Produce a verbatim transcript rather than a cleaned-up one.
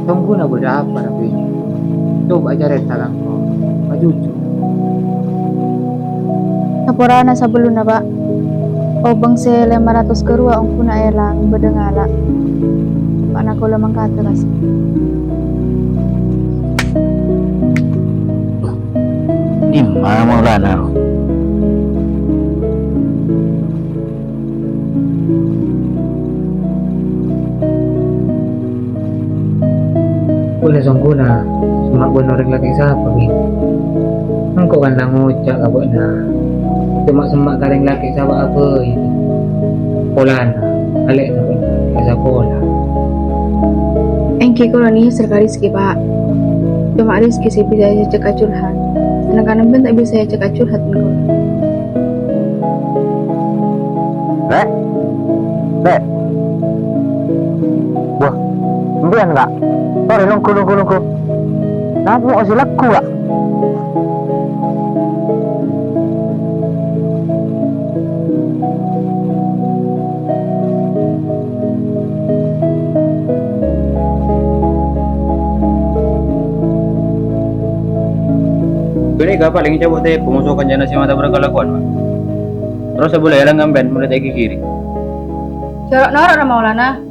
Tongguna bâdâ apa, Rabi? Coba carèta ka engko', ka jujur. Saporana sabellunna, Pa'. Obâng sè lèma ratos ghâruwa ongghuna èlang bâdâ ngala'. Eppa'na kaulâ mangkada, Kas. Dimma Maulana? Kaulâ songghuna semma' bân orèng lakè' sapa, Bi? Engko' kan la ngoca' ka bâ'na. Coma semma' ka rèng lakè' sapa abâi. Polana, alè'na bâ'na, ka sakola. Èngghi kaulâ nèser ka Rizky, Pa'. Coma Rizky sè bisa èajhâk curhat. Sedangkan sampèyan ta' bisa èajhâk curhat bân kaulâ. Lè'? Lè'? Wah, sampèyan, Ka'? Torè, longghu, longghu, longghu. Napa mon sè lagghu, Ka'? Ghânèka palèng cabut è pomoso kancana sè matabrak kalakowan, Pak. Terros sabulâ èlang sampèyan, mulai ta' èghighiri. Jhâ' ro'-noro' ra Maulana.